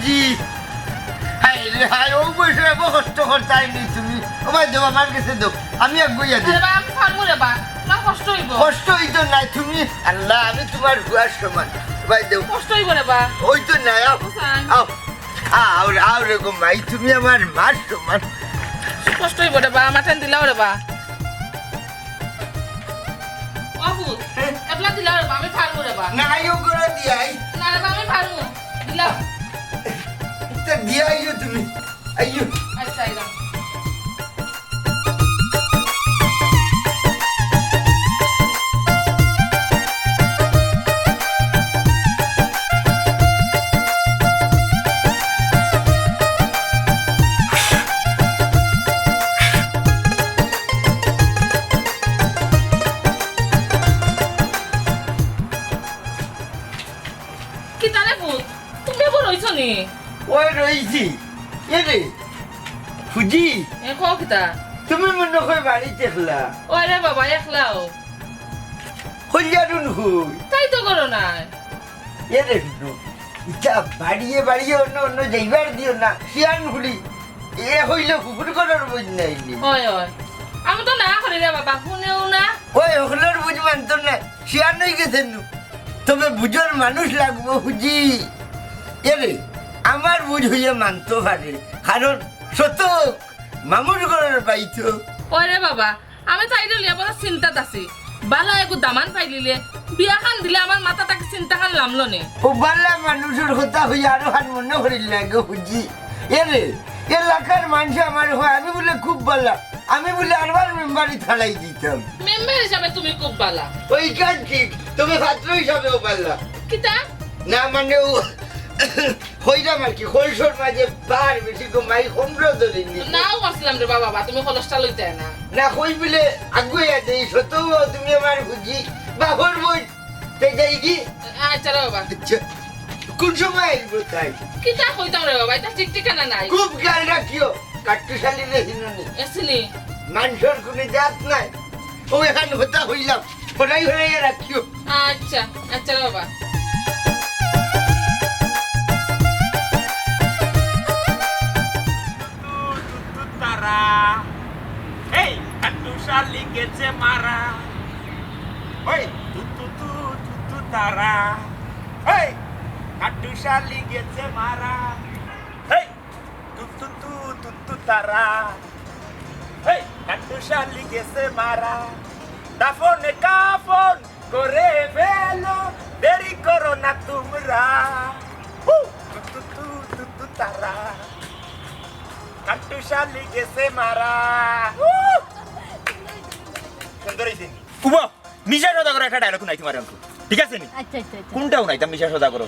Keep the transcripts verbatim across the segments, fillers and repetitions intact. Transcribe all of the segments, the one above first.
জি। হায় রে হায়, ও বয়সে এত কষ্ট করতায় নি তুমি। ও ভাই দেও, আমার গেছে দেও, আমি আগুইয়া দিই। আরে বা, আমি পারমু রে বা, তুমার কষ্ট অইবো। কষ্ট অইতো নায় তুমি, আল্লাহ, আমি তুমার পুয়ার সমান। ও ভাই দেও। কষ্ট অইবো রে বা। অইতো নায়, আও, হুসাইন। আও। আও রে, আও রে গো মাই, তুমি আমার মার সমান। কষ্ট অইবো রে বা, আমার টান দিলাও রে বা। ও ফুত, হ্যাঁ? এবলা দিলাও রে বা, আমি পারমু রে বা। না, আইও করে দিয়াই। না রে বা, আমি পারমু। দিলাও। তে দিয়া আইও তুমি। আইও। আচ্ছা, আইলাম। কিতা রে ফুত, তুমি এবার রইছো নি? ওই রইছি। এ রে, ফুজি। এ, কও কিতা? তুমি মনে হয় বাড়িত একলা। ওই রে বাবা, একলাও। কইলারুন কই? তাই তো করো না। এ রে হুনো, ইতা বাড়িয়ে বাড়িয়ে অন্য অন্য যাইবার দিও না। শিয়ান ফুড়ি, এ অইলে কুকুর ঘরর বইন নাইনি। ওই, ওই। আমি তো না করি রে বাবা, হুনেও না। ওই হকলর বুঝ মানতো না, শিয়ান অই গেছে নু। তবে বুঝর মানুষ লাগবো, ফুজি। এ রে, আমার বুঝ অইয়া মানতো পারে, কারণ শতক মামুর ঘরর বাইতো। ওরে বাবা, আমি তাইরে লইয়া বড় চিন্তাত আছি। বালা এগু দামান পাইলিলে, বিয়াখান দিলে আমার মাথা থাকি চিন্তাখান লামলো নে। ও বালা মানুষর কথা কইয়া আরো খান মনো করিল না গো ফুজি। এ রে, এলাকার মানষে আমারে কয় আমি বুলে খুব বালা, আমি বুলে আরবার মেম্বারি থাড়াই দিতাম। মেম্বার হিসাবে তুমি খুব বালা। ওই কাজ ঠিক, তবে ছাত্র হিসাবেও বালা। কিতা? না মানে ও কইরাম আর কি, কলসর মাঝে বার বেশি গো মাই কমরো ধরিনি। নাও আসলাম রে বাবা, তুমি কলসটা লইতায় না। না কই বুলে আগুইয়া দেই, শতক তুমি আমার ফুজি, বাপর বইন। তে যাই কি? আচ্ছা রে বাবা। আচ্ছা। কোন সময় আইবো তাই? কিতা কইতাম রে বাবা, ইতা ঠিক ঠিকানা নাই। খুব খেয়াল রাখিও, কাট্টুশালী রে হিননি। এসিনি। মানষর কুনু জাত নাই। ও এখান কথা কইলাম, হরাই হরাই রাখিও। আচ্ছা, আচ্ছা রে বাবা। তু, তু, তু, তারা। এই, কাট্টুশালী গেছে মারা। ওই, তু, তু, তু, তু, তু, তারা। এই, কাট্টুশালী গেছে মারা। এই, তু, তু, তু, তু, তু, তারা। এই, কাট্টুশালী গেছে মারা। দাফনে কাফন করে ফেলো, দেরি করো না তোমরা। হু, তু, তু, তু, তু, তু, তারা। কাট্টুশালী গেছে মারা। হু। সুন্দর হইছে। উবা, মিশা সদাগর একটা ডায়লগ হুনাই তুমারে অখন। ঠিক আছে নি? আচ্ছা, আচ্ছা, আচ্ছা। কোনটা হুনাইতাম মিশা সদাগর?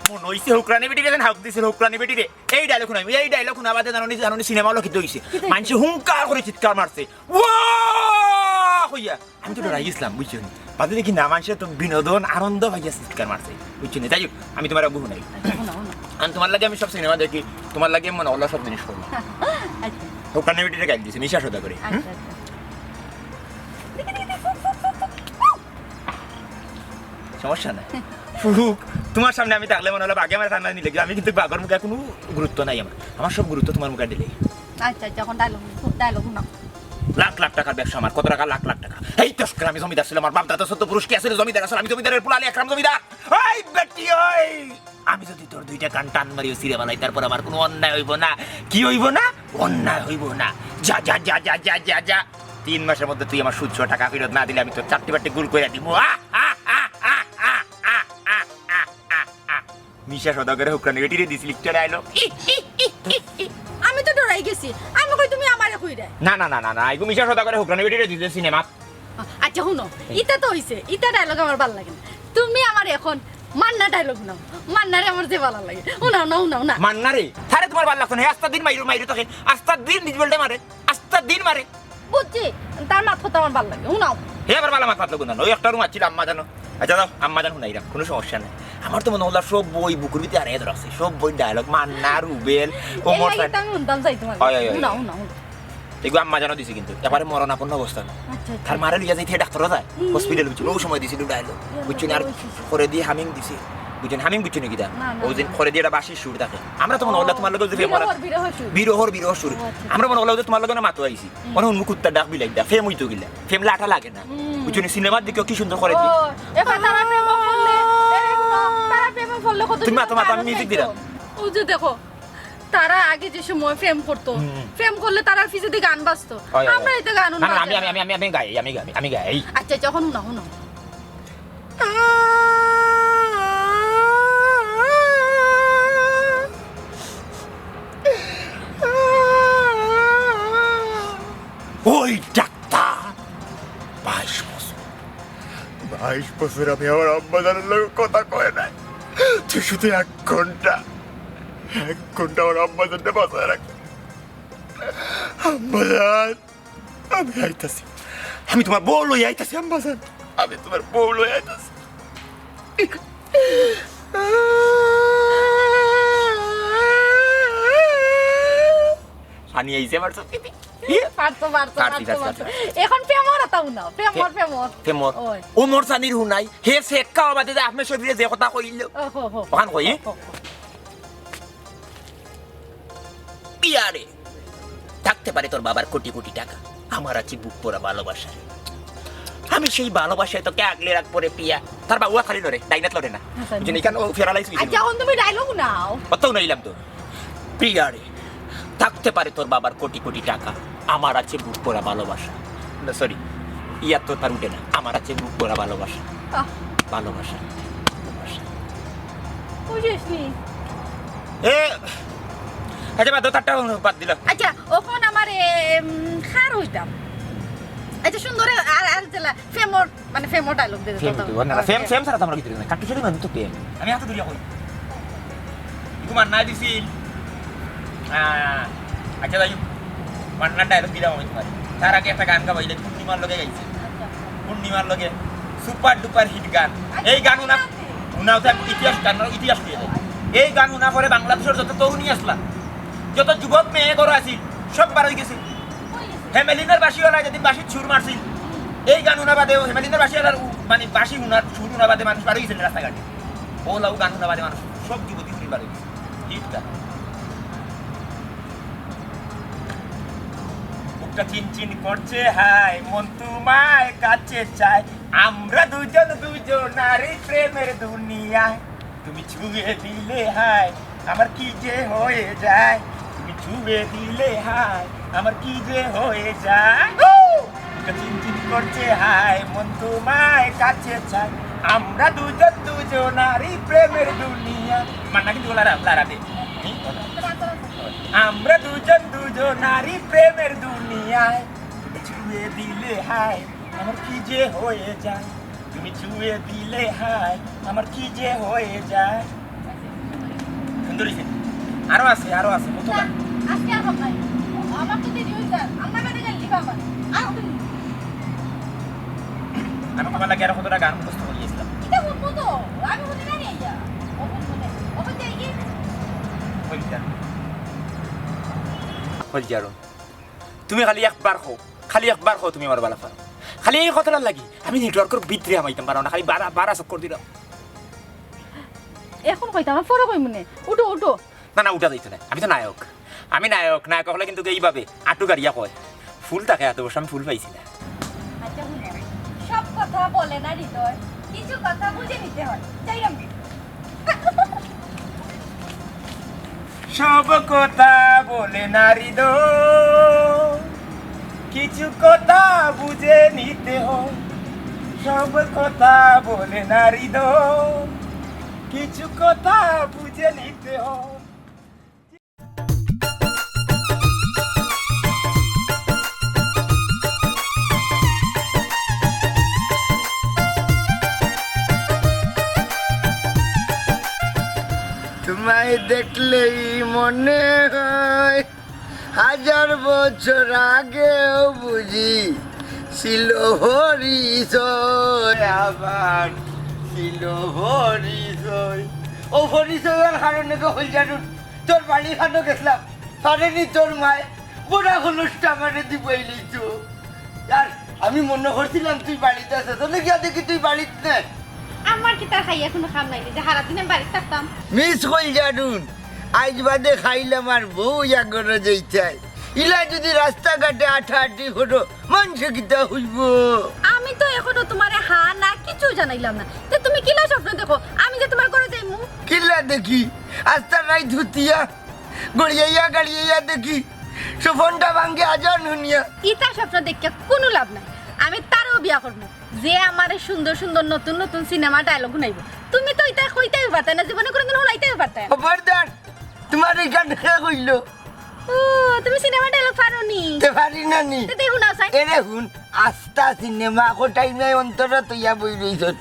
মনে হইছে হুকরানি বেটি রে, হাউক দিছিল হুকরানি বেটি রে। এই ডায়লগ হুনাই, এই ডায়লগ হুনা বাদে জানো নি, জানো নি সিনেমা হলো কিতা হইছে? কিতা হইছে? মানষে হুঙ্কার করে চিৎকার মারছে। ওয়া! কইয়া। আমি তো ডরাই গেছিলাম, বুঝছো নি? বাদে দেখি না, মানষে তো বিনোদন, আনন্দ পাইয়া চিৎকার মারছে। বুঝছো নি? যাই হোক, আমি তুমারে অগু হুনাই। আচ্ছা, হুনাও, হুনাও। আমি তুমার লাগি আমি সব সিনেমা দেখি, তুমার লাগি আমি মনে হলো সব জিনিস করি। আচ্ছা। হুকরানি বেটিরে গাইল দিছে, মিশা সদাগরে। হুম? আচ্ছা, আচ্ছা। সমস্যা নাই। ফুক, তুমার সামনে আমি থাকলে মনে হলো বাঘে আমার সামনে নিলে, আমি কিন্তু বাঘর মুখে কুনু গুরুত্ব নাই আমার। আমার সব গুরুত্ব তুমার মুখে দিলেই। আচ্ছা, আচ্ছা, অখন ডায়লগ, ডায়লগ হুনাও। লাখ লাখ টাকার ব্যবসা আমার, কত টাকা? লাখ লাখ টাকা। এই তস্কর, আমি জমিদার ছিলাম, আমার বাপ দাদা চৌদ্দ পুরুষ কি আছিল, জমিদার আছিল, আমি জমিদারের পুলা আলী আকরাম জমিদার। এই বেটি, ওই! আমি যদি তোর দুইটা কান টান মারিও ছিঁড়ে ফালাই, তারপর আমার কুনু অন্যায় হইব না। কি হইব না? অন্যায় হইব না। যা, যা, যা। তিন মাসের মধ্যে তুই আমার সুদ সহ টাকা ফেরত না দিলে আমি তোর চারটি বাট্টি গুল করে দিব। আহ, আহ, আহ। মিশা সদাগরে হুকরানি বেটিরে দিছিল একটা ডায়লগ। আমি তো ডরাই গেছি। আমি কই তুমি আমারে কইরায়? না, না, না, না, না। এগু মিশা সদাগরে হুকরানি বেটিরে দিছে সিনেমা। আচ্ছা, হুনো, ইতা তো হইছে, ইতা ডায়লগ আমার ভালা লাগে না। তুমি আমারে অখন মান্না ডায়লগ হুনাও। মান্নারে আমার যে ভালা লাগে। হুনাও না, হুনাও না। মান্নারে? তারে তুমার ভালা লাগতো না? হে আস্তা দিন মাইরো, মাইরো তাকে। আস্তা দিন ডিজবলটা মারে। আস্তা দিন মারে। বুঝছি, তার মাত কথা আমার ভালা লাগে। হুনাও। হে আবার ভালা মাত মাতলো কুন? ওই একটা রুম আছিল আম্মা জানো। আচ্ছা, যাও, আম্মা জান হুনাইরাম, কুনু সমস্যা নাই। আমার তো মনে হলো সব বই বুকুর ভিতরে আরে ধরা আছে, সব বই ডায়লগ, মান্না, রুবেল, এর ওমর লাগি সানি। তো আমি হুনতাম চাই তুমার। হয়, হয়, হয়। হুনাও, হুনাও, হুনাও। এগু আম্মা জানো দিছে কিন্তু, এবারে মরণাপন্ন অবস্থা। আচ্ছা, আচ্ছা। তার মারে লইয়া যাইতে ডাক্তারও যায়, হুম। হসপিটাল বুঝছো, ওই সময় দিছিল ডায়লগ, ইয়া বুঝছো না, আর আল্লাহ, ওই শিশু। করে দিয়ে হামিং দিছে। বুঝছো নি? আমি বুঝছো নি কিতা? না, না, ও যে না। করে দিয়া একটা বাঁশির সুর থাকে। আমরা তো মনে করলাম ও, তোমার লগে যে প্রেম বিরহর, বিরহর সুর। বিরহর, বিরহর সুর। ও, আচ্ছা। আমরা মনে করলাম যে তোমার লগে না মাতো আইছি। হুম। মনে হয় কুত্তার ডাক বিলাইর ডাক, প্রেম অইতো গিলা। প্রেম লাটা লাগে না। হুম। বুঝছো নি? সিনেমার দিকেও কি সুন্দর করে দি। ও, এবার তারা প্রেমে পড়লে, এই দেখো, তারা প্রেমে পড়লে কত তুমি সুন্দর মাতো, মাতো, গানও আমি মিউজিক গাইতো। দিলাম। ও যে দেখো, তারা আগে যে সময় প্রেম করতো, হুম। প্রেম করলে তারার পিছেদি গান বাজতো। হয়, হয়, আমরা হয়। এতে গান না, না, আমি, বাজে আমি, না। আমি, আমি, আমি গাই, আমি গাই, আমি গাই। আচ্ছা, যখন না, হুনো। ওই ডাক্তার, বাইশ বছর, বাইশ বছর আমি আমার আম্মা জানের লগে কথা কয় নাই। তুই শুধু এক ঘন্টা, এক ঘন্টা আমার আম্মা জানটা বাঁচায় রাখ। আম্মা জান, আমি আইতাছি। আমি তোমার বউ লই আইতাছি, আম্মা জান। আমি তোমার বউ লই আইতাছি। পানি আইছে আমার চোখে। পারছো, পারছো, পারছি, পারছো, পারছি, পারছো। পারছি। এখন প্রেমর কথা হুনাও, প্রেমর, প্রেমর। প্রেমর। ওই। ওমর সানির হুনাই, হে শেখ কাওয়া বাদে যে আহমেদ শফিরে যে কথা কইল। ও, হো, হো। ওখান কই? হো, হো, হো। পিয়ারে, থাকতে পারে তোর বাবার কোটি কোটি টাকা, আমার আছে বুক ভরা ভালোবাসা। আমি সেই ভালোবাসায় তোকে আগলে রাখবো রে পিয়া। তার বাবুয়া খালি লড়ে, ডাইনাত লড়ে না। আচ্ছা, বুঝলি, কারণ ও প্যারালাইজ হয়ে আচ্ছা, গেছে। এখন তুমি ডায়লগ নাও। অত নাইলাম তো। পিয়ারে, থাকতে পারে তোর বাবার কোটি কোটি টাকা, আমার আছে বুক ভরা ভালোবাসা। না, সরি, ইয়ার তো তার উঠে না, আমার আছে বুক ভরা ভালোবাসা। আহ। ভালোবাসা, ভালোবাসা। বুঝিস নি? এ, আচ্ছা, বাদ দাও, তারটা বাদ দিলাম। আচ্ছা, ওখান আমার, এ, উম, খার হইতাম। আচ্ছা, সুন্দর, আর, আর জেলা, ফেমর, মানে, ফেমর ডায়লগ দে দে, ফেম তো। হইতে পারে না, ফেম, ফেম ছাড়া তো আমরা কিছু না। কাট্টু চুরি মানে তো ফেম। আমি হাতে ধরিয়া কই। ইগু মান্না দিছিল। আহ, আচ্ছা, যাই হোক, মান্নার ডায়লগ দিলাম আমি তোমার। তার আগে একটা গান গাওয়াইলে পূর্ণিমার লগে গাইছে। পূর্ণিমার লগে সুপার ডুপার হিট গান। এই গান হুনা, হুনা তো ইতিহাস, গান ইতিহাস হয়ে যায়। এই গান হুনা পরে বাংলাদেশের যত তরুণী আসলা, যত যুবক মেয়ে ঘর আছিল, সব বার হয়ে গেছে। হেমেলিনার বাঁশিওয়ালা যেদিন বাঁশির সুর মারছিল, এই গান হুনা বাদে হেমেলিনার বাঁশিওয়ালার উ-, মানে বাঁশি হুনার সুর হুনা বাদে মানুষ বার হয়ে গেছে রাস্তাঘাটে। ও লাউ গান হুনা বাদে মানুষ সব যুবতী হুনি বার হয়ে গেছে। হিট গান। বুকটা চিনচিন করছে হায়, মন তোমায় কাছে চায়। আমরা দুজন দুজনারই প্রেমের দুনিয়ায়। তুমি ছুঁয়ে দিলে হায়, আমার কি যে হয়ে যায়। তুমি ছুঁয়ে দিলে হায়, আমার কি যে হয়ে যায়। বুকটা চিনচিন করছে হায়, মন তোমায় কাছে চায়। আমরা দুজন দুজনারই প্রেমের দুনিয়া। মান্না কিন্তু ওলা রা-, ওলা রাতে। আমরা দুজন দুজনারই প্রেমের দুনিয়ায়, তুমি ছুঁয়ে দিলে হায়, আমার কি যে হয়ে যায়। তুমি ছুঁয়ে দিলে হায়, আমার কি যে হয়ে যায়। সুন্দর হইছে। আরো আছে, আরো আছে, কত গান। আজকে আর হবে না। আমার তো দেরি হয়ে যায়। আমরা বেটা গেলি বাবা। আর হবে না। আমি তোমার লাগে আরো কতটা গান মুখস্থ করে গেছিলাম। এটা বলবো তো, আমি বলি না রে ইয়া। ও বলবো না। ও বলতে কি? হইল যার। হইল যার। তুমি খালি একবার কও, খালি একবার কও তুমি আমার বালা পারো। খালি এই কথাটার লাগি আমি নেটওয়ার্কর ভিতরে হামাইতাম পারো না, খালি বারা, বারা চক্কর দিলাম। এখন কইতাম, আমি পরে কইমু নে। উঠো, উঠো। না, না, উঠা যাইতো না। আমি তো নায়ক। আমি নায়ক, নায়ক হলে কিন্তু এইভাবে আটু গাড়িয়া কয়। ফুল থাকে এত বছর, আমি ফুল পাইছি না। আচ্ছা, হুনো, সব কথা বলে না হৃদয়, কিছু কথা বুঝে নিতে হয়। যাই আমি। সব কথা বলে না হৃদয়, কিছু কথা বুঝে নিতে হয়। সব কথা বলে না হৃদয়, কিছু কথা বুঝে নিতে হয়। তোমায় দেখলেই মনে হয় হাজার বছর আগেও বুঝি ছিল পরিচয়, আবার ছিল পরিচয়। ও পরিচয়ের কারণে তো হইল জানুন, তোর বাড়ি খানো গেছিলাম, পারেনি তোর মায়, বুড়া হলুসটা আমারে দিবই লিচু। আর আমি মনে করছিলাম তুই বাড়িত আছস, তাহলে গিয়া দেখি তুই বাড়িত নাই। আমার কিতা খাইয়া কুনু কাম নাই, যে হারা দিন আমি বাড়িত থাকতাম। মিস কইল জানুন, আইজ বাদে খাইল আমার বউ ইয়া ঘরো যাইতায়। ইলা যুদি রাস্তাঘাটে আটাআটি করো, মানষে কিতা কইবো? আমি তো এখনো তুমারে হ্যাঁ না কিচ্ছু জানাইলাম না। তে তুমি কিলা স্বপ্ন দেখো? আমি যে তুমার ঘরো যাইমু? কিলা দেখি, আস্তা রাইত হুতিয়া, গড়িয়াইয়া গাড়িয়াইয়া দেখি, স্বপনটা ভাঙ্গে আজান হুনিয়া। ইতা স্বপ্ন দেখিয়া কুনু লাভ নাই। আমি তারেউ বিয়া করমু, যে আমারে সুন্দর সুন্দর নতুন নতুন সিনেমা ডায়লগ হুনাইবো। তুমি তো ইতা কইতাউ পারতায় না, জীবনে কুনুদিন হুনাইতাউ পারতায় না। খবরদার, তুমার ইখান কে কইলো? ও, তুমি সিনেমা ডায়লগ পারো নি? তে পারি না নি? তে, তে হুনাও চাই। এরে হুন, আস্তা সিনেমা কটাই নাই অন্তরো থইয়া বই রইছস।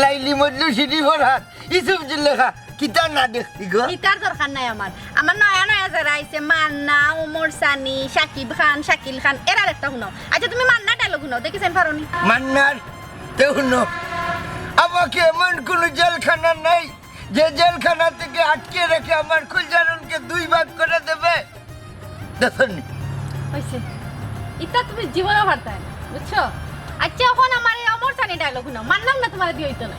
লাইলি মজনু, শিরি ফরহাদ, ইউসুফ জুলেখা, কিতা না দেখছি গো? ইতার দরকার নাই আমার। আমার নয়া নয়া যারা আইছে, মান্না, ওমর সানি, শাকিব খান, শাকিল খান, এরার একটা হুনাও। আচ্ছা, তুমি মান্নার ডায়লগ হুনাও, দেখি চাই পারো নি? মান্নার? তে হুনো। আমাকে এমন কুনু জেলখানা নাই যে জেলখানা থেকে আটকে রেখে আমার কইল জানুনকে দুই ভাগ করে দেবে। দেখছনি? অইছে। ইতা তুমি জীবনেও পারতায় না, বুঝছো? আচ্ছা, অখন আমারে ওমর সানি ডায়লগ হুনাও। মান্নার না তুমারে দিয়া অইতো না।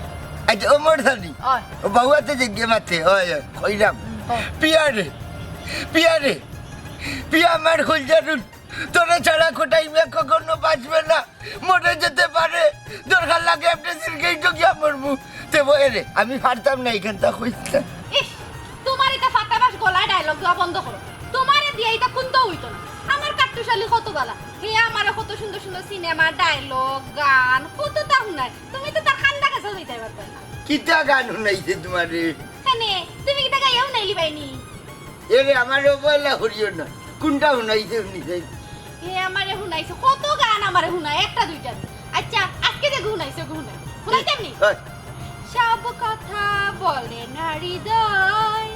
আচ্ছা, ওমর সানি? অয়। ও বাউয়াতে যে গে মাতে, অয়, অয়, কইরাম। হুম, কও। পিয়া রে, পিয়া রে, পিয়া আমার কইল জানুন, তোরে ছাড়া কটাই মিয়া কখনো বাঁচবে না, মরে যেতে পারে, দরকার লাগে আপনি সিরকেই তো গিয়া মরমু। তে বউ এরে, আমি পারতাম না ইখানতা কইতাম। ইস, তুমার ইতা ফাটাবাস গলায় ডায়লগ দেওয়া বন্ধ করো। তুমারে দিয়া ইতা কুন্তাউ অইতো না। আমার কাট্টুশালী কত বালা। হে আমারে কত সুন্দর সুন্দর সিনেমা, ডায়লগ, গান, কততা হুনায়। তুমি তো তার কান্দা কাছেও যাইতায় পারতায় না। কিতা গান হুনাইছে তুমারে? কেনে, তুমি কিতা গাইয়া হুনাইলিবায় নি? এরে, আমারে অবহেলা করিও না। কুনটা হুনাইছে হুনি চাই? হে আমারে হুনাইছে, কত গান আমারে হুনায়, একটা দুইটা না। আচ্ছা, আজকে যেগু হুনাইছে, ওগু হুনাই। হুনাইতাম নি? অয়। সব কথা বলে না হৃদয়,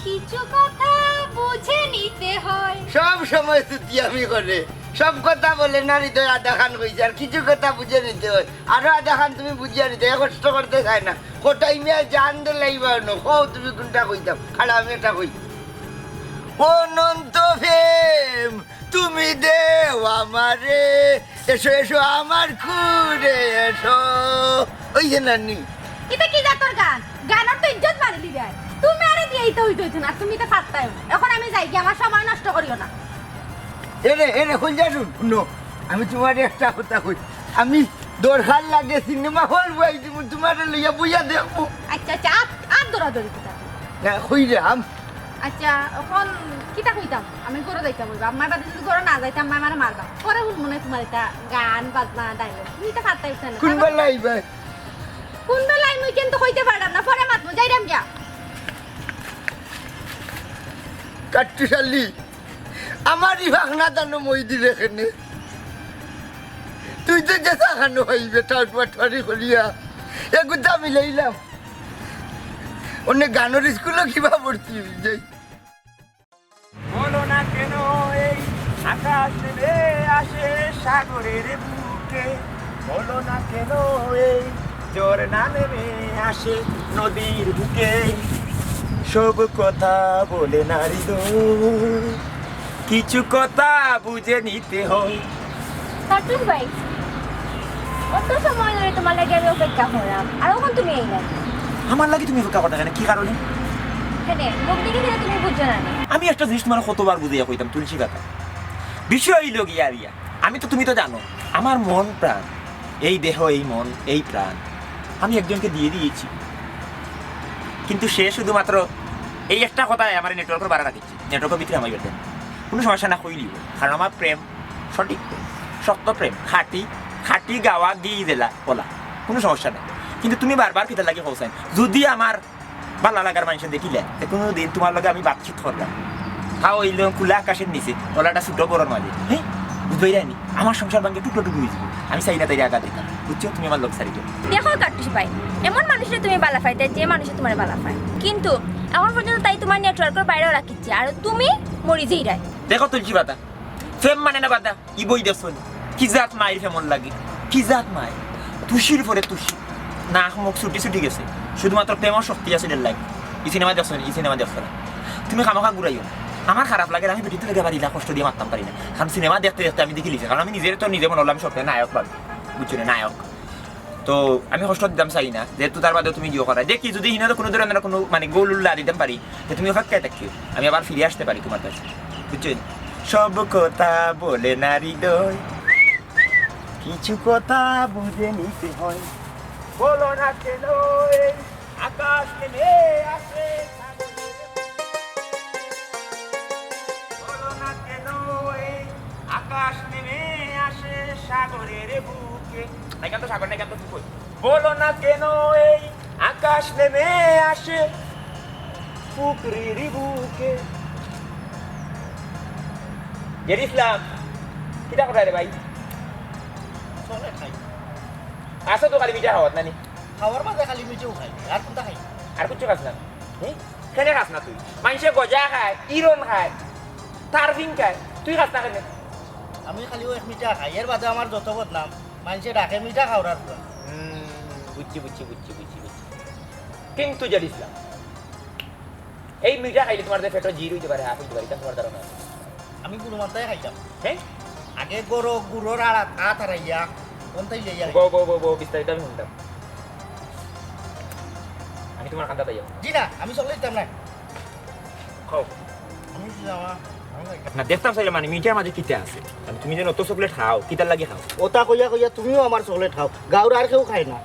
কিছু কথা বুঝে নিতে হয়। সব সময় তুই আমি করে। সব কথা বলে না হৃদয়, আধাখান কইছে, আর কিছু কথা বুঝে নিতে হয়। আরো আধাখান তুমি বুঝিয়া নিতে, এ কষ্ট করতে চায় না। কটাই মিয়া জান দিলাইবা অনো, কও তুমি কুনটা কইতাম। খাড়া আমি এটা কই। অনন্ত প্রেম তুমি দেও আমারে, এসো এসো আমার কুলে এসো। অইছে না নি? ইতা কি জাতর গান? গানর তো ইজ্জত মারিলিবায়। তুমারে দিয়া ইতা অইতো অইতো না, তুমি তো পারতায় না। অখন আমি যাইগি, আমার সময় নষ্ট করিও না। এরে, এরে, কইল জানুন, হুনো, আমি তুমারে একটা কথা কই, আমি দরকার লাগে সিনেমা হল বই দিমু, তুমারে লইয়া বইয়া দেখমু। আচ্ছা, আচ্ছা, আত, আত ধরাধরি কিতা? না, কইরাম। আচ্ছা, অখন কিতা কইতাম? আমি ঘরো যাইতাম অইবো। আম্মার বাদে যুদি ঘরো না যাইতাম, আম্মায় আমারে মারবা। পরে হুনমু নে তুমার ইতা গান, বাজনা, ডায়লগ। তুমি ইতা পারতায় উঠতায় না। কুন বেলা আইবায়? কুন বেলা আইমু ইখান তো কইতে পাররাম না। পরে মাতমু, যাইরাম গিয়া। কাট্টুশালী। আমার ই ভাগনা দানো মই দিলে কেনে? তুই তো যেতা খানো হইবে, টাউট বাটপারি করিয়া। এগুতা মিলাইলাম। অনে গানর স্কুলো কিবা ভর্তি অই যাই। বলো না কেন এই আকাশ নেমে আসে সাগরের বুকে, বলো না কেন এই ঝর্ণা নেমে আসে নদীর বুকে, সব কথা বলে না হৃদয়, কিছু কথা বুঝে নিতে হয়। কাট্টুস ভাই, অত সময় ধরি তুমার লাগি আমি অপেক্ষা কররাম, আর অখন তুমি আইলায়। আমার লাগি তুমি অপেক্ষা করতায় কেনে? কি কারণে? কেনে? মুখ দেখি কেনে তুমি বুঝছো না নি? আমি একটা জিনিস তুমারে কতবার বুঝাইয়া কইতাম, তুলসী পাতা। বিষয় অইলো গিয়া রিয়া, আমি তো, তুমি তো জানো, আমার মন প্রাণ, এই দেহ, এই মন, এই প্রাণ আমি একজনকে দিয়ে দিয়েছি, কিন্তু সে শুধুমাত্র এই একটা কথায় আমারে নেটওয়ার্কর বারে রাখিছে, নেটওয়ার্কর ভিতরে আমার ইয়ে দেন। কুনু সমস্যা না, কইলিও, কারণ আমার প্রেম সঠিক প্রেম, সত্য প্রেম, খাঁটি, খাঁটি গাওয়া ঘি দেলা ওলা, কুনু সমস্যা নাই। কিন্তু তুমি বারবার কিতার লাগি কও চাইন, যুদি আমার বালা লাগার মানষে দেখিলে, তে কুনুদিন তুমার লগে আমি বাতচিত করতাম। তাও অইলো খুলা আকাশর নিচে, ওলা একটা ছোট ঘরর মাঝে। হে? বুঝবায় নি? আমার সংসার ভাঙ্গি টুকরো টুকরো অই যাইবো। আমি চাই না তাইরে আঘাত দিতাম। বুঝছো? তুমি আমার লগ ছাড়ি দেও। দেখো কাট্টুস ভাই, এমন মানুষরে তুমি বালা পাইতায়, যে মানুষে তুমারে বালা পায়। কিন্তু অখন পর্যন্ত তাই তুমার নেটওয়ার্কর বাইরেও রাখিছে, আর তুমি মরি যাইরায়। দেখো তুলসী পাতা, প্রেম মানে না বাদা। ই বই দেখছো নি? কি জাত মাইর প্রেমর লাগি? কি জাত মাইর? তুষির পরে তুষি। নাক মুখ ছুটি ছুটি গেছে। শুধুমাত্র প্রেমর শক্তি আছে এর লাগি। ই সিনেমা দেখছো নি? ই সিনেমা দেখছো না। তুমি খামোখা ঘুরাইও না। আমার খারাপ লাগে, আমি বেটিন্তর লাগি আবার ইলা কষ্ট দিয়া মাততাম পারি না। কারণ সিনেমা দেখতে দেখতে আমি দেখিলিছি। কারণ আমি নিজেরে তো নিজে মনো অইলো আমি সবসময় নায়ক ভাবি। বুঝছো নি? নায়ক। তো আমি কষ্ট দিতাম চাই না, যেহেতু তার বাদেও তুমি জিও করায়। দেখি যদি হিনো তো কুনু ধরনের কুনু মানে গোল উল্লা দিতাম পারি, যে তুমি অপেক্ষায় থাকিও, আমি আবার ফিরে আসতে পারি তোমার কাছে, বুঝছো? সব কথা বলে না হৃদয়, কিছু কথা বুঝে নিতে হয়। বলো না কেন এই আকাশ নেমে আসে সাগরের বুকে। বলো না কেন এই আকাশ নেমে আসে সাগরের বুকে। না, এখান তো সাগর না, এখান তো পুকুর। বলো না কেন এই আকাশ নেমে আসে পুকুরের বুকে। জেরি ইসলাম, কিতা কথা রে ভাই? চকলেট খাই। আছে তো খালি মিঠা খাওয়াত নানি? খাওয়ার মাঝে খালি মিঠাও খাই, আর কুনটা খাই? আর কিচ্ছু খাস না? হুম? কেনে খাস না তুই? মাইনষে গজা খায়, ইরন খায়, তারফিন খায়, তুই খাস না কেনে? আমি খালি অউ এক মিঠা খাই, এর বাদে আমার যত বদনাম, মাইনষে ডাকে মিঠা খাওরার পুয়া। হুম, বুঝছি, বুঝছি, বুঝছি, বুঝছি, বুঝছি। কিন্তু জেরি ইসলাম, এই মিঠা খাইলে তোমার যে পেটো জির অইতে পারে, হাফ অইতে পারে, ইটা তোমার ধারণা আছে? আমি গুরু মাথায় খাইতাম। হ্যাঁ? আগে গরো গুড়র আর আত হারাইয়া, কোনটাই লইয়া গো, গো, গো, গো, বিস্তারিত আমি শুনতাম। আমি তোমার কান্দাত আইয়া। জি না, আমি চকলেট দিতাম না। খাও। আমি কি আমার, আমি খাইতাম। না, দেখতাম চাইলে মানে মিঠার মাঝে কিতা আছে। মানে তুমি যেন অত চকলেট খাও, কিতার লাগি খাও? ওটা কইয়া কইয়া তুমিও আমার চকলেট খাও। গাঁওর আর কেউ খায় না।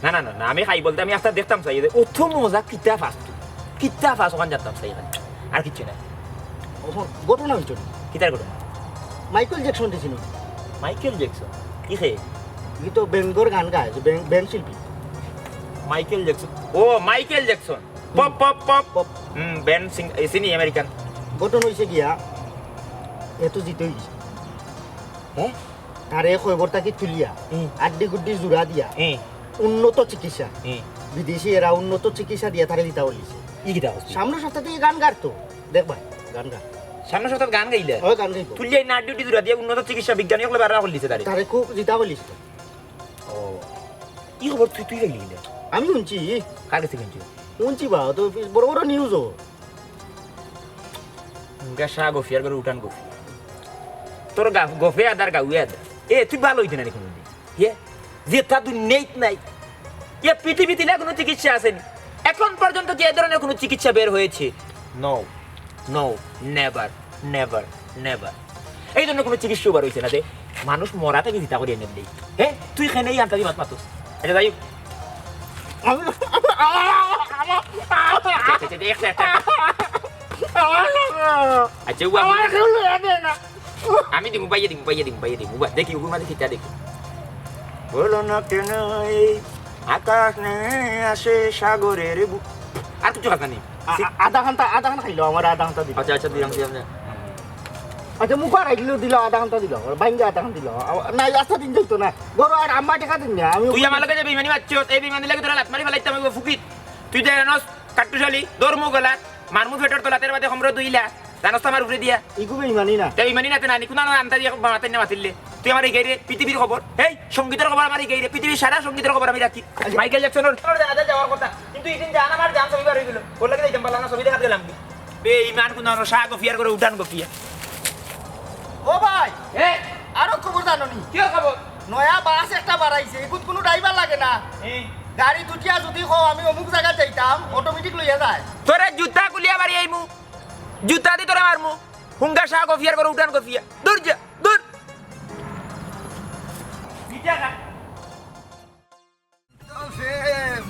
না, না, না, না, আমি খাই বলতে আমি একটা দেখতাম চাই যে অত মজা কিতা পাস তুই? কিতা পাস ওখান জানতাম চাই এখানে। আর কিচ্ছু না। ওখান ঘটনা হইছে না। কিতার ঘটনা? মাইকেল জ্যাকসন দিছিল। Michael Jackson? কি খে? ই তো ব্যান্ডর গান গায়, যে ব্যান্ড, ব্যান্ড শিল্পী। Michael Jackson. ও, Michael Jackson. Pop, pop, pop. Pop. হুম, ব্যান্ড সিং-, এ, চিনি, আমেরিকান। ঘটনা হইছে গিয়া, এ তো জিতে হইছে। হ্যাঁ? তারে কয়বর থাকি তুলিয়া, হুম। আড্ডি গুড্ডি জুড়া দিয়া, হুম। উন্নত চিকিৎসা। হুম। বিদেশি এরা উন্নত চিকিৎসা দিয়া তারে জিতা বলিছে। ই কিতা কস তুই? সামনের সপ্তাহ থাকি গান গার তো, দেখবা, গান গার। সামনের সপ্তাহ গান গাইলে? ওই গান গাইবো। তুলিয়া না আড্ডি গুড্ডি জুড়া দিয়া উন্নত চিকিৎসা বিজ্ঞানী হকলে বারবার কল দিছে তারে। তারে খুব জিতা বলিছে। ও। ই খবর তুই, তুই পাইলি কিলা? আমি শুনছি। কার কাছে শুনছি? শুনছি বা, তো বড় বড় নিউজ ও। মুখে শাহ গফিয়ার করে উঠান গফি। তোর গা-, গফে আদার গাউয়ে আদার। এ, তুই ভালো হইতে না রে কোনোদিন। এ, যেটা দুনিয়াত নাই। এ পৃথিবীতে না কোনো চিকিৎসা আছেনি। এখন পর্যন্ত কি এ ধরনের কোনো চিকিৎসা বের হয়েছে? No, no, never, never, never। এই জন্য কোনো চিকিৎসা বার হইছে না যে মানুষ মরা থেকে জিতা করিয়া নেন নেই। হ্যাঁ, তুই এখানে এই আন্তাজি মাত মাতুস। আচ্ছা, যাই হোক। আমি, আমার, আমার, আমার, আচ্ছা, আচ্ছা, আচ্ছা, একটা, একটা। আমার, আচ্ছা, ও আমার আমার কেউ লইয়া দেয় না। আমি দিমু, বাইয়ে দিমু, বাইয়ে দিমু, বাইয়ে দিমু। বা, দেখি, ওগুর মাঝে কিতা দেখি। বলো না কেন এই আকাশ নেমে আসে সাগরের বুক। আর কিছু কথা নেই। আ-, আ-, আধা ঘন্টা, আধা ঘন্টা খাইলো, আমার আধা ঘন্টা দিল। আচ্ছা, আচ্ছা, দিলাম, দিলাম, দিলাম। আচ্ছা, মুখ আর আইলো দিল, আধা ঘন্টা দিল। বাইঙ্গা আধা ঘন্টা দিল। আ-, না, আস্তা দিন যাইতো না। গরো আর আম্মা টেকা দিন না। আমি তুই আমার লগে যে বেইমানি মারছস, এই বেইমানি লাগি তোরা লাত মারি ফালাইতাম, আমি ফুকিত। তুই যে জানোস, কাট্টুশালী, ধর্ম গলাত, মারমু ফেটর তলাতের বাদে কমরো দুইলা। জানোস তো আমার উপরে দিয়া। ইগু বেইমানি না। তে বেইমানি না তে নানি, কুনা আন্তা দিয়া বানাতে না মাতিলে। তুই আমার এই গাইরে পৃথিবীর খবর। এই সঙ্গীতের খবর আমার এই গাইরে, পৃথিবীর সারা সঙ্গীতের খবর আমি রাখি। আচ্ছা। মাইকেল জ্যাকসনের তোর দাদা যাওয়ার কথা। কিন্তু এই দিন জান আমার জান ছবি বার হয়ে গেল। ওর লাগে যাইতাম পারলাম না, ছবি দেখাতে গেলাম। বেইমান কুনা শাহ গফিয়ার করে উঠান গফিয়া। ও ভাই, এ? আরো খবর জানো নি? কি খবর? নয়া বাস একটা বাড়াইছে, এগুত কোনো ড্রাইভার লাগে না। এ? গাড়ি দুটিয়া যদি কও আমি অমুক জায়গায় যাইতাম, অটোমেটিক লইয়া যায়। তোরে জুতা খুলিয়া বাড়ি আইমু। জুতা দি তোরে মারমু। হুঙ্গা শাহ গফিয়ার করে উঠান গফিয়া। দূর যা, দূর। তো প্রেম,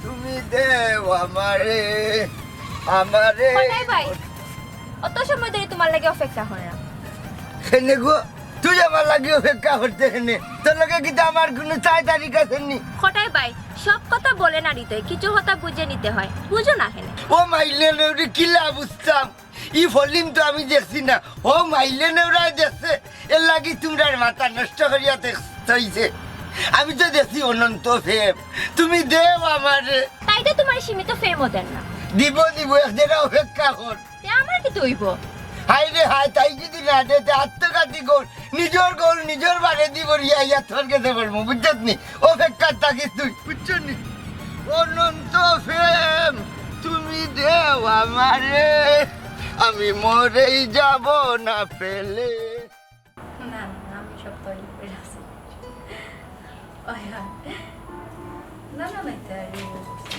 তুমি দেও আমারে, আমারে। কটাই ভাই, অত সময় ধরে তোমার লাগি অপেক্ষা করা। কেনে গো, তুই আমার লাগি অপেক্ষা করতে কেনে? তোর লগে কিতা আমার কোনো চাই তারিখ আছে নি? কটাই ভাই, সব কথা বলে না দিতে, কিছু কথা বুঝে নিতে হয়, বুঝো না কেনে? ও মাইলে নেউরি কিলা বুঝতাম, ই ফলিম তো আমি দেখছি না, ও মাইলে নেউরায় দেখছে, এর লাগি তোমরার মাথা নষ্ট করিয়া দেখ-, থইছে। আমি তো দেখছি অনন্ত প্রেম, তুমি দেও আমারে। তাই তো তোমার সীমিত প্রেমও দেন না। দিব, দিব, এক জায়গা অপেক্ষা কর। তে আমার কিতা অইবো? হায় রে হায়, তাই যদি না দে, তে আত্মঘাতী কর, নিজর গোল নিজর বারে দিব, রিয়া ইয়া তোর গেছে বলবো, বুঝছত নি? অপেক্ষা থাকিস তুই, বুঝছত নি? অনন্ত প্রেম, তুমি দেও আমারে, আমি মরেই যাব না পেলে। না, না, আমি সব তৈরি করে আছি। ওই, ওই। না, না, না, এটা এই অবস্থা।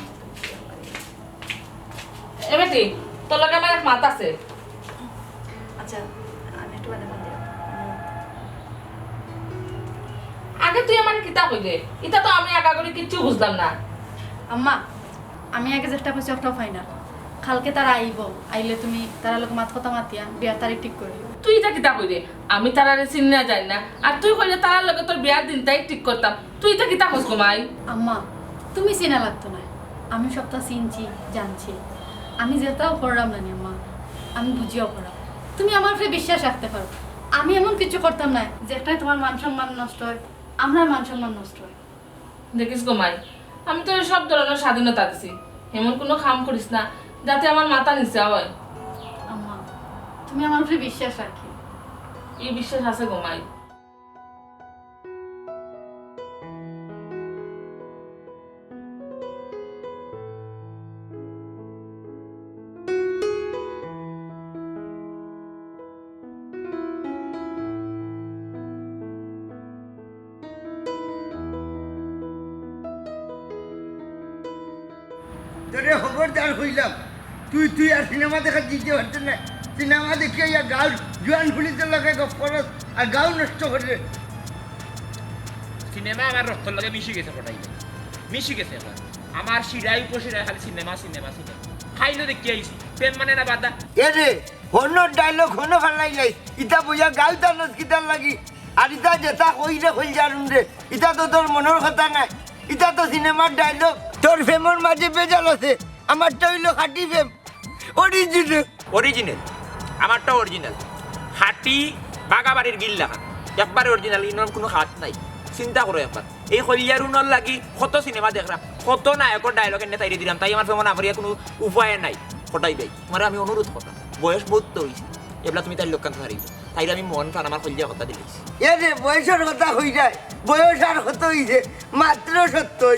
এ বেটি, তোর লগে আমার এক মাত আছে। আচ্ছা, আমি একটু বাদে ফোন দিলাম। আগে তুই আমারে কিতা কইলে? ইটা তো আমি আগাগরি কিচ্ছু বুঝলাম না। আম্মা, আমি আগে যেটা কইছি ওটাও ফাইনাল। কালকে তারা আইব, আইলে তুমি তারার লগে মাত কথা মাতিয়া বিয়ার তারিখ ঠিক করি। তুই ইটা কিতা কইলে? আমি তারারে চিনি না জানি না, আর তুই কইলে তারার লগে তোর বিয়ার দিনটাই ঠিক করতাম। তুই ইটা কিতা কস গো মাই? আম্মা, তুমি চিনা লাগতো না, আমি সবটা চিনছি, জানছি। আমি যেটাও করলাম না নি আম্মা, আমি বুঝিয়াও করলাম। তুমি আমার উপরে বিশ্বাস রাখতে পারো, আমি এমন কিছু করতাম না যেটাই তোমার মান সম্মান নষ্ট হয়, আমরার মান সম্মান নষ্ট হয়। দেখিস গো মাই, আমি তোরে সব ধরনের স্বাধীনতা দিছি, এমন কোনো কাম করিস না যাতে আমার মাথা নিচা হয়। আম্মা, তুমি আমার উপরে বিশ্বাস রাখি। এই বিশ্বাস আছে গো মাই। তোরে খবরদার কইলাম, তুই তুই আর সিনেমা দেখাত যাইতে পারতে না। সিনেমা দেখিয়া ইয়া গাঁওর জুয়ান পুলিশের লগে গপ করস আর গাঁও নষ্ট করে। সিনেমা আমার রক্তর লগে মিশি গেছে কটাই ভাই, মিশি গেছে আমার। আমার শিরায় উপশিরায় খালি সিনেমা, সিনেমা, সিনেমা। খাইলো দেখি আইছি, প্রেম মানে না বাধা। এ রে, হনর ডায়লগ হনো ফালাই নাই। ইতা বইয়া গাঁও টানস কিতার লাগি? আর ইতা যেতা কই রে কইল জারুন রে, ইতা তো তোর মনর কথা নায়, ইতা তো সিনেমার ডায়লগ। তোর প্রেমর মাঝে ভেজাল আছে, আমারটা অইলো খাঁটি প্রেম, অরিজিনাল। অরিজিনাল, আমারটা অরিজিনাল। খাঁটি বাগাবাড়ির গিল লাখান, একবারে অরিজিনাল, ইনোর কোনো খাত নাই। চিন্তা করো একবার, এই কইল জারুনর লাগি কত সিনেমা দেখলাম, কত নায়কর ডায়লগ এনে তাইরে দিলাম, তাই আমার প্রেমো না করিয়া কোনো উপায় নাই। কটাই ভাই, তোমারে আমি অনুরোধ করলাম, বয়স বহুত তো অইছে, এবলা তুমি তাইর লগে থাকি পারো না। তাইরে আমি মন প্রাণ আমার কইল দিয়া কথা দিলাইছি। এ রে, বয়সর কথা কইরায়, বয়স আর কত অইছে? মাত্র সত্তর।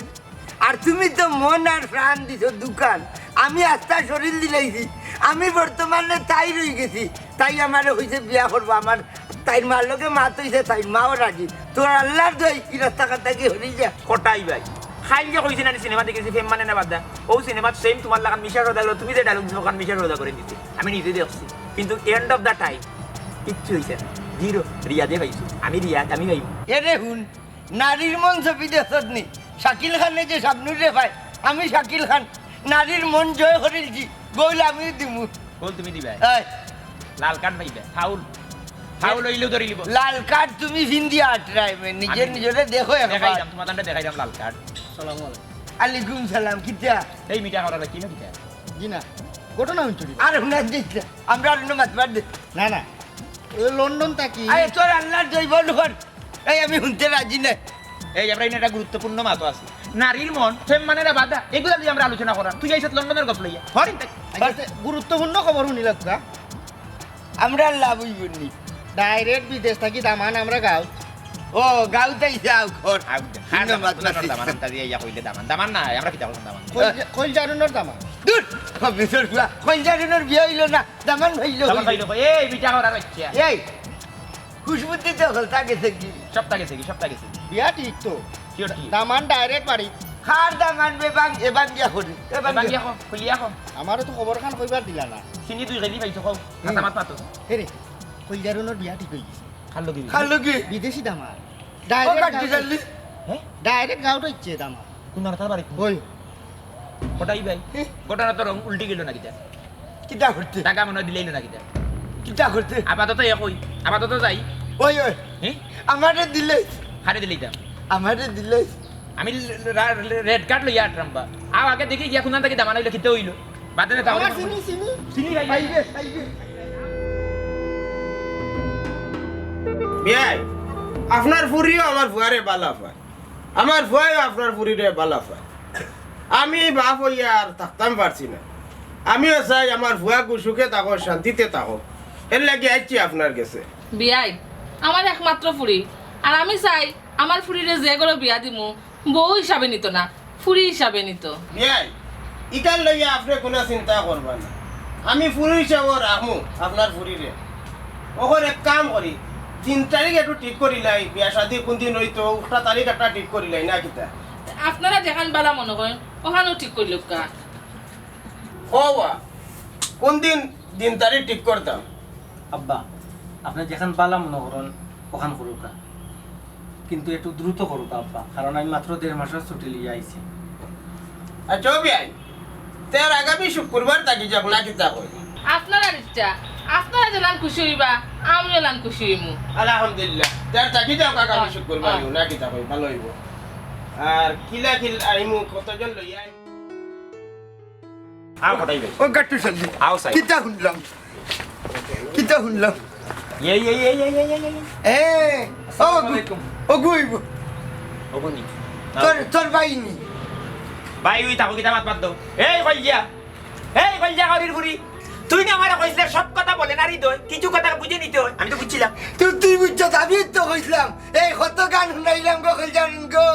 আর তুমি তো মন আর প্রাণ দিছো দোকান, আমি আস্তা শরীর দিলাইছি। আমি বর্তমানে তাইর অইগেছি, তাই আমারে কইছে বিয়া করবো। আমার তাইর মার লগে মাত অইছে, তাইর মাও রাজি। তোর আল্লার দোয়াই, ই রাস্তা ঘাট থাকি হরি যা। কটাই ভাই, খাইল যে কইছে না নি সিনেমা দেখছি, প্রেম মানে না বাধা। ও সিনেমাত সেম তোমার লাখান মিশা সওদাগর, তুমি যে ডায়লগ দিছো ওখান মিশা সওদাগরে দিছে, আমি নিজে দেখছি। কিন্তু এন্ড অফ দা টাইম কিচ্ছু অইছে না, জিরো। রিয়াদে পাইছো, আমি রিয়াদ, আমি পাইমু। এ রে হুন, নারীর মন ছবি দেখছত নি? শাকিল খানে যে শাবনুররে পায়, আমি শাকিল খান। নারীর মন জয় করিলছি, গোল আমিও দিমু। গোল তুমি দিবায়। এই, লাল কার্ড পাইবায়, ফাউল। ফাউল অইলেও ধরিলিবো। লাল কার্ড তুমি ফিন্দিয়া আটরায় মে, নিজে আমি নিজরে দেখো একবার। দেখাইরাম, তোমার তান্ডা দেখাইরাম লাল কার্ড। সালাম আলাইকুম। আলাইকুম সালাম, কিতা? এই মিঠা করার কি না কিতা? জি না, ঘটনা হুনছইন নি? আর হুনার দিস না, আমরা অন্য মাত বাদ দে। না না, ও লন্ডন থাকি। আরে তোর আল্লার দোয়াই বন্ধ কর। এই আমি হুনতে রাজি না। এই আমরা এনে একটা গুরুত্বপূর্ণ মাত আছে, নারীর মন, প্রেম মানে না বাধা, এগুলা লইয়া আমরা আলোচনা করার। তুই আইছত লন্ডনর গপ লইয়া। হরিণ তাই। আচ্ছা, গুরুত্বপূর্ণ খবর হুনিলাউক্কা। আমরার লাভ অইবো নি। ডাইরেক্ট বিদেশ থাকি দামান আমরার গাঁও। ও, গাঁও তাই যাও ঘর। আউ দে। ভিন্ন মাত মাতিস। দামান, আমতা দিয়া ইয়া কইলে দামান। দামান না, আমরা কিতা করতাম দামান? কইল-, কইল জারুনর দামান। দূর, কমিশর পুয়া, কইল জারুনর বিয়া অইলো না, দামান ভাইলো দামান অইলো। কইলো, এই বিটা করার ইচ্ছা। এই, খুশবুতি তো হলতা গেছে কি? সপ্তাহ গেছে কি, সপ্তাহ গেছে কি? বিয়া ঠিক তো। কি ওর কি? দামান ডাইরেক্ট বাড়ি। কার দামান বেবাং, এবাং গিয়া করি, এবাং এবাং গিয়া। গিয়া কো, খুলিয়া কো। আমারে তো খবর খান কইবার দিলা না। চিনি দুই কেজি পাইছো কও, হাতা মাত মাতো। হে রে, কইল জারুনর বিয়া ঠিক অই গেছে। খাল লগি। খাল লগি। বিদেশি দামান। ও ডাইরেক্ট কাটি গাঁও-, জানলি? হ্যাঁ? ডাইরেক্ট গাঁওত আইছে দামান। কোন আর তার বাড়ি? ওই। কটাই ভাই? ঘটনা তো রং উল্টি গেল না কিতা? কিতা করতে? টাকা মনে হয় দিলেই না কিতা? কিতা করতে? আপাতত এ কই, আপাতত যাই। ওই, ওই। হ্যাঁ? আমারে দিলে, হারে দিলেই দাম। আমারে দিলে। আমি রেড কার্ড লইয়া আটরাম বা। আও আগে দেখি গিয়া কোন থাকি দামান অইলো, কিতা অইলো। বাদে না তাহলে আমার চিনি, চিনি। চিনি ভাই। আইবে, আইবে। বিয়াই, আপনার ফুরিও আমার ফুয়ারে বালা পায়, আমার ফুয়াইও আপনার ফুরিরে বালা পায়। আমি বাপ অইয়া আর থাকতাম পারছি না। আমিও চাই আমার ফুয়াগু সুখে থাকো, শান্তিতে থাকো। এর লাগি আইছি আপনার গেছে। বিয়াই, আমার একমাত্র ফুরি, আর আমি চাই আমার ফুরিরে যে ঘরো বিয়া দিমু, বউ হিসাবে নিত না, ফুরি হিসাবে নিত। বিয়াই, ইখান লইয়া আপনে কুনু চিন্তা করবা না। আমি ফুরি হিসাবে রাখমু আপনার ফুরিরে। অখন এক কাম করি, দিন তারিখ একটু ঠিক করিলাই, বিয়া শাদি কুন দিন অইতো, উক্তা তারিখ একটা ঠিক করিলাই না কিতা? আপনারা যেখান বালা মনো করইন, ওখানউ ঠিক করিলউক্কা। ও বা, কুনদিন দিন তারিখ ঠিক করতাম? আব্বা, আপনে যেখান বালা মনো করইন, ওখান করউক্কা। কিন্তু একটু দ্রুত করউক্কা, আব্বা, কারণ আমি মাত্র দেড় মাসর ছুটি লইয়া আইছি। আচ্ছা, ও বিয়াই, তে আর আগামী শুক্রবার থাকি যাউক না কিতা কই? আপনারার ইচ্ছা, আপনারা যেলান খুশি অইবা, আমিও অলান খুশি অইমু। আলহামদুলিল্লাহ, তে আর থাকি যাউক আগামী হ্যাঁ, শুক্রবার, হ্যাঁ। না কিতা কই, ভালা অইবো। আর কিলা কিলা আইমু, কতজন লইয়া আইমু? আও কটাই ভাই। ও গাট্টু শালি। আও সাই। কিতা হুনলাম? কিতা হুনলাম? এই, এই, এই, এই, এই, এই, এই। এ, ও আসসালামু আলাইকুম। অগু অইবো। অগু নি? তোর, তোর ভাই নি? ভাই, ওই তাকো কিতা মাত বাদ দেও। এই কইলিজা। এই কইলিজা করির ফুরি। তুই না আমারে কইছলে সব কথা বলে না হৃদয়, কিছু কথা বুঝে নিতে হয়। আমি তো বুঝছিলাম। তুই, তুই বুঝছস, আমি তো কইছলাম। এই কত গান হুনাইলাম গো কইলিজার গো।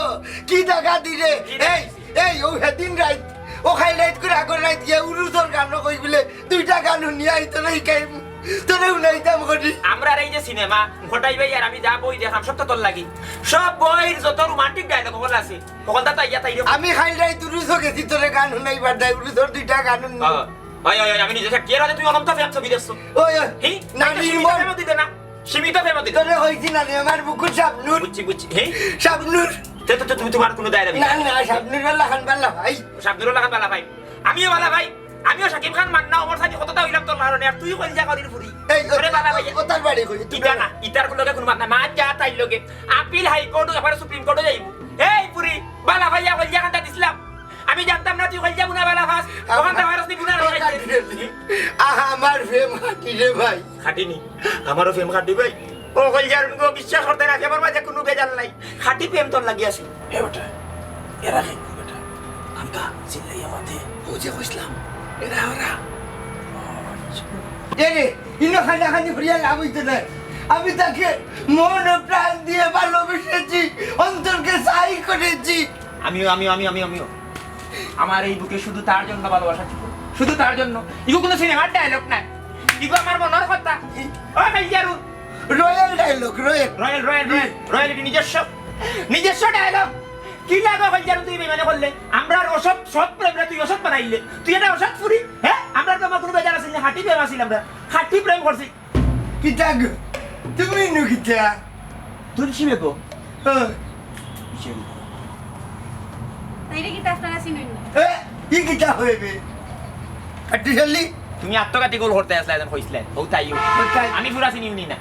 কি জাগা দিলে। কি জাগা এই, দিলে? এই, ও হেদিন রাইত, ও খাই রাইত করে আগর রাইত গিয়া উরুসর গানও কই বলে দুইটা গান হুনিয়া আই তোরে হিকাইমু, তোরে হুনাইতাম করি। আমরার এই যে সিনেমা, কটাই ভাই আর আমি যা বই দেখলাম, সব তো তোর লাগি। সব বইর যত রোমান্টিক ডায়লগ হকল আছে, হকলতা তো আইয়া তাই রে। আমি খাই রাইত উরুসও গেছি তোরে গান হুনাইবার দায়, উরুসর দুইটা গান হুনি। হ্যাঁ। ওই, ওই, ওই, আমি নিজে থাকি। এর আগে তুমি অনন্ত ফ্যান ছবি দেখছো? ওই, ওই, হি? নানির একটা সীমিত মন। ফ্যানও দিতে না। সীমিত ফ্যানও দিতে। তোরে কইছি না রে, আমার বুকুর শাবনূর। বুঝছি, বুঝছি। হি? শাবনূর। তে, তে, তে, তুমি তোমার কোনো দায় দাবি না, নাই। না, শাবনূর বালা খান বালা ভাই। শাবনূর বালা খান বালা ভাই। আমিও বালা ভাই। আমিও শাকিব খান, মান্না, ওমর সানি কতটা হইলাম তোর কারণে, আর তুই কইলিজা করির ফুরি। এই, ও, ওরে বালা ভাই। ও তার বাড়ি কই? তুই ইটা না, ইটার কোনো লগে কোনো মাত না। মা যা তাইর লগে। আপিল হাইকোর্টও, এবার সুপ্রিম কোর্টও যাইব। এই ফুরি, বালা ভাইয়া কইলিজা খানটা দিছিলাম। আমি জানতাম না তুই কইলিজা বুনা বালা ফাস। ওখান থেকে ভাইরাস নিবি না, ও, কাটি রে। আহা, আমার প্রেম খাটি রে ভাই। খাটিনি, আমারও প্রেম খাটি ভাই। ও কইলিজার উনকো বিশ্বাস করতে না, প্রেমর মাঝে কোনো বেজাল নাই। খাটি প্রেম তোর লাগি আছে। এ বেটা, এরা খাইব বেটা। আমতা চিল্লাইয়া মাতে। ও যে কইছলাম, এরা ওরা। এ রে, ইনো খানাখানি করিয়া লাভ হইতো না। আমি তাকে মন ও প্রাণ দিয়ে ভালোবেসেছি, অন্তরকে ছাই করেছি। আমিও, আমিও, আমিও, আমিও, আমিও। আমার এই বুকে শুধু তার জন্য ভালোবাসা ছিল, শুধু তার জন্য। ইগু কোনো সিনেমার ডায়লগ নাই, ইগু আমার মনর কথা। ও ভাইয়ারু, royal dialogue, royal. Royal, royal, royal, royal, এটি নিজস্ব, নিজস্ব ডায়লগ। কি লাগো ভাইয়ারু, তুই বেমানে করলে? আমরার অসৎ, সৎ প্রেমরে তুই অসৎ বানাইলে। তুই এটা অসৎ ফুরি, হ্যাঁ? আমরার তো আমার কোনো বেজার আছিল না, খাঁটি প্রেম আছিল আমরা, খাঁটি প্রেম করছি। কিতা গো? তুমি নু কিতা? তুলসী বেগম। হ্যাঁ। কিসের উপর? তাইলে কিতা আপনারা চিনইন না? এ, ই কিতা হইবে? কাটি চলি? তুমি আত্মঘাতী গোল করতে আসলে একজন কইছিলে। ও তাইও। ও তাই। আমি পুরা চিনি উনি না।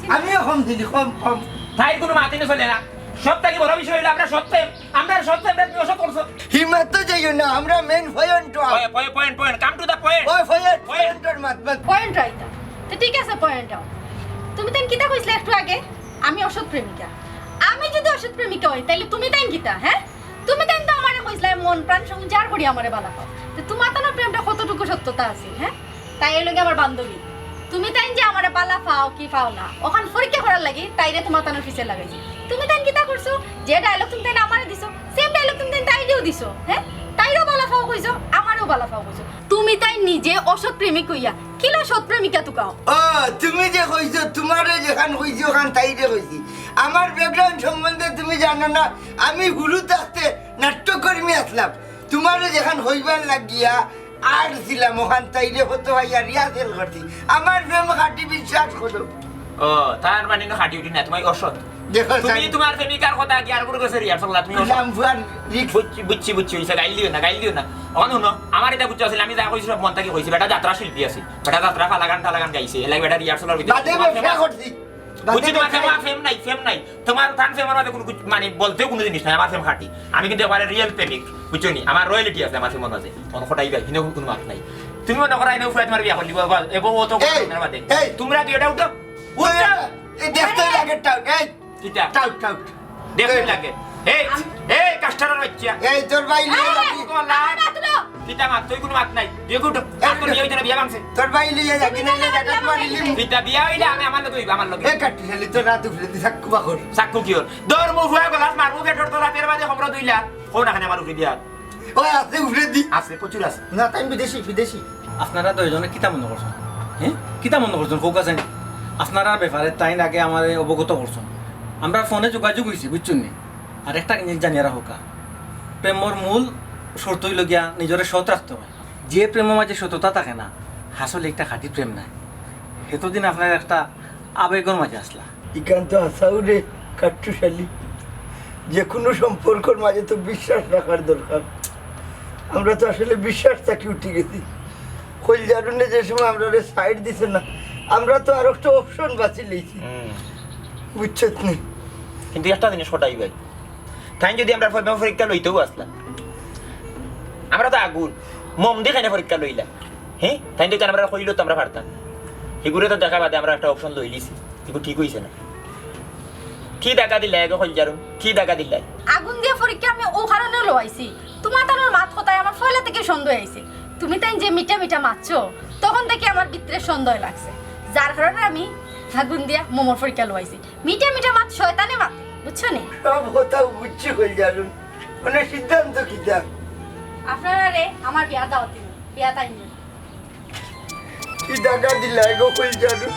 চিনি। আমিও কম চিনি, কম, কম। তাইর কোনো মাতিনো চলে না। সব থাকি বড় বিষয় হইলো আমরা সৎ প্রেম। আমরা সৎ প্রেমরে তুমি অসৎ করছো। হিমাত তো যাইও না, আমরা মেইন পয়েন্ট। পয়ে-, পয়ে-, point, point. Come to the point. ওই পয়েন্ট, পয়েন্ট। পয়েন্টর মাত, মাত। পয়েন্ট আইতা। তো ঠিক আছে, পয়েন্ট আও। তুমি তাইন কিতা কইছিলে একটু আগে? আমি অসৎ প্রেমিকা। আমি যদি অসৎ প্রেমিকা হই, তাইলে তুমি তাইন কিতা, হ্যাঁ? তুমি তাইন তো আমারে কইছিলে, মন প্রাণ সংজার করি আমারে বালা পাও। তো তোমার তানোর প্রেমটা কতটুকু সত্যতা আছে, হ্যাঁ? তাই এর লগে আমার বান্ধবী। তুমি তাইন যে আমারে বালা পাও কি পাও না, ওখান পরীক্ষা করার লাগি তাইরে তোমার তানোর পিছে লাগাইছি। তুমি তাইন কিতা করছো? যে ডায়লগ তুমি তাইন আমারে দিছো, সেম ডায়লগ তুমি তাইন তাইরেও দিছো, হ্যাঁ? তাইরেও বালা পাও কইছো, আমারেও বালা পাও কইছো। তুমি তাইন নিজে অসৎ প্রেমিক হইয়া কিলা সৎ প্রেমিকা তুকাও? ও, তুমি যে কইছো, তোমারে যেখান কইছি, ওখান তাইরে কইছি। আমার ব্যাকগ্রাউন্ড সম্বন্ধে তুমি জানো না, আমি হুরু থাকতে নাট্যকর্মী আসলাম। তোমারে যেখান হইবার লাগিয়া আর ছিলাম, ওখান তাইরে হতো হইয়া রিহার্সেল করছি। আমার প্রেম খাটি, বিশ্বাস করো। ও, তার মানে না খাটি উঠি না, তোমার অসৎ। দেখো, তুমি স্যার। তোমার প্রেমিকার কথা কি আর করে গেছে রিহার্সেল না, তুমি অসৎ। লাম্বুয়ান রিক- বুঝছি, বুঝছি, বুঝছি, হইছে, গাইল দিও না, গাইল দিও না। অখন হুনো, আমার এটা বুঝছো আসলে, আমি যা কইছি সব মন থাকি কইছি, বেটা যাত্রা শিল্পী আছে, বেটা যাত্রা ফালাগান টালাগান গাইছে, এলাই বেটা রিহার্সেলর ভিতরে বাদে তোমার ব্যবসা প্রেম করছি। বাদে বুঝছি, তোমার ব্যবসা ফেম, ফেম নাই, ফেম নাই। তোমার তান ফেমর মাঝে কোনো কিছু, মানে, বলতেও কোনো জিনিস নাই, আমার ফেম খাটি। আমি কিন্তু এবারে রিয়েল প্রেমিক, বুঝছো নি? আমার রয়্যালিটি আছে আমার ফেমর মাঝে। তখন কটাই ভাই, হিনে কোনো মাত নাই। তুমি মনে করো, আইনে উফায় তোমার বিয়া করলি, বাবা, এবং ও তো এই, বাদে। এই। তোমরা দুইটা উঠো। উঠো। এই, দেখতে লাগে টাউট, এই। কিতা? Tout, tout. দেখতে এই। লাগে। এই, আমি এই, কাস্টারর বাচ্চা। এই, তোর ভাই লিয়ে এই, যাবি। গলা। আমার মাত্র। কিতা মাত? তুই কোনো মাত নাই। বিয়ে করো। এই, আর তোর বিয়ে হইতে না, বিয়ে ভাঙছে। তোর ভাই লিয়ে যাবি, তুমি না, না, না, জায়গা না, তোমার না, লিলিম। না। কিতা বিয়া হইলে আমি আমার লগে হইবা, আমার লগে। এ কাটি শালি, তোর রাত উঠলে তুই সাক্কু বাকর। সাক্কু কি ওর? দৌড় মুখ হয়ে গলাস মারবো, পেটর তোর রাতের বাদে খবর দুইলা। কোন এখানে আমার উপরে দিয়া? ওই আছে উপরে দি। আছে, প্রচুর আছে। না, তাই বিদেশি, বিদেশি। আপনারা দুইজনে কিতা মনে করছেন? হ্যাঁ? কিতা মনে করছেন? কউক্কা চাইন। আপনারার ব্যাপারে তাইন আগে আমারে অবগত করছেন। আমরা ফোনে যোগাযোগ হইছি, বুঝছেন নি? আর একটা জিনিস জানিয়া রাখউক্কা। প্রেমর মূল শর্ত অইলো গিয়া নিজরে সৎ রাখতে অয়। যে প্রেমর মাঝে সততা থাকে না, আসলে একটা খাঁটি প্রেম নায়। এতদিন আপনারা একটা আবেগর মাঝে আছলা। ইখান তো হাছাউ রে, কাট্টুশালী। যে কোনো সম্পর্কর মাঝে তো বিশ্বাস রাখার দরকার। আমরা তো আসলে বিশ্বাস থাকি উঠি গেছি। কইলজারুনে যে সময় আমরারে side দিছে না, আমরা তো আর একটা option বাছি লইছি। হুম। বুঝছত নি? কিন্তু একটা জিনিস কটাই ভাই, তাইন যদি আমরার প্রেম পরীক্ষা লইতেও আছলা, আমরা তো আগুন, মোম দি কেনে পরীক্ষা লইলা? হ্যাঁ, তাইন যদি আমরারে কইলো তো আমরা পারতাম। হিগুরে তো দেখা বাদে আমরা একটা option লইলিছি, হিগু ঠিক অইছে না। কি দাগা দিলা এগো কইলজারু, কি দাগা দিলা? আগুন দিয়া পরীক্ষা আমি অউ কারণে লওয়াইছি, তুমার তানর মাত কথায় আমার পয়লা থাকি সন্দেহ অইছে। তুমি তাইন যে মিঠা মিঠা মাতছো, তখন থাকি আমার ভিতরে সন্দেহ লাগছে, যার কারণে আমি আগুন দিয়া মোমর পরীক্ষা লওয়াইছি। মিঠা মিঠা মাত শয়তানে মাতে, বুঝছো নি? সব কথা বুঝছি কইলজারু, মানে সিদ্ধান্ত কিতা? আপনারারে আমার বিয়া দাওয়াত দিমু, বিয়াত আইন। কি দাগা দিলা এগো কইলজারু?